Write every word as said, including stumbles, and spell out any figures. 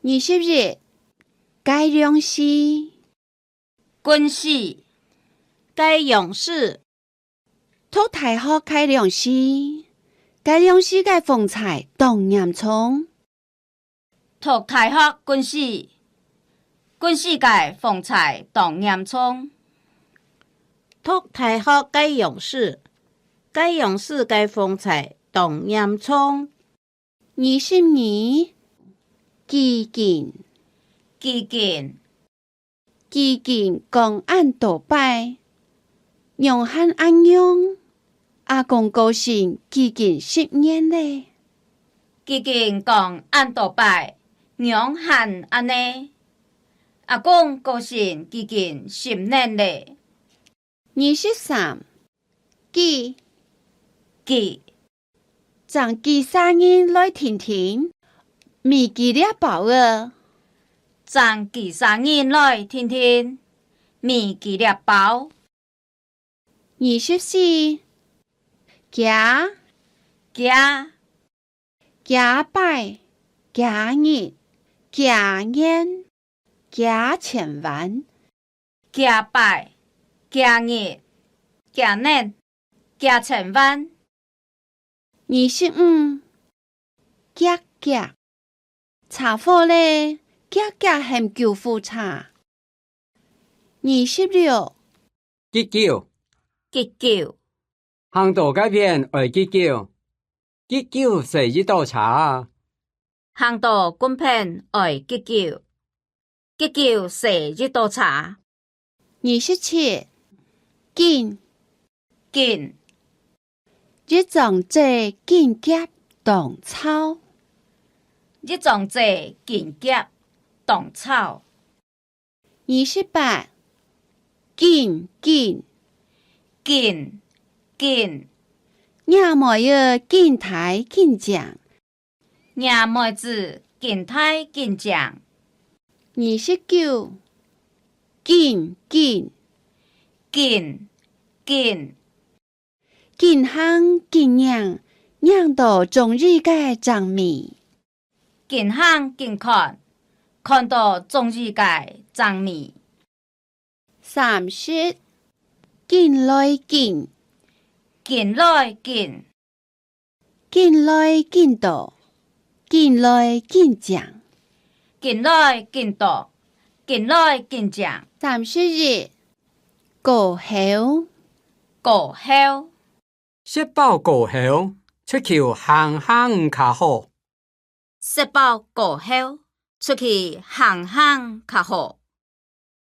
二十一，該量時。近時。該量時。讀大學該量時，該量時个風災當嚴重。 讀大學近時，近時个風災當嚴重。讀大學該量時，該量時个風災當嚴重。二十二，既經。既經。 既經講恁多擺，仰還恁樣？阿公過身既經十年咧。既經講恁多擺，仰還恁呢？阿公過身既經十年咧。二十三， 寄。寄。正寄儕人來定定，米寄這包仔。正寄儕人來定定，米寄這包。二十四，加。加。 加擺、加日、加年、加千萬。加擺、加日、加年、加千萬。二十五，遽遽。車禍咧，遽遽喊救護車。二十六，急救。急救。 行到該片愛急救，急救駛一到車啊。行到該片愛急救，急救駛一到車。二十七，緊。緊。一張紙緊夾當臭。一張紙緊夾當臭。 二十八，緊緊。緊緊。若妹仔緊大緊靚。若妹子緊大緊靚。二十九，緊緊。緊緊。 緊行緊䀴，䀴到中意个靚尾。緊行緊看，看到中意个靚尾。三十，緊來緊。緊來緊。緊來緊多，緊來緊靚。緊來緊多，緊來緊靚。三十一，過後。過後。 食飽過後，出去行行較好。食飽過後，出去行行較好。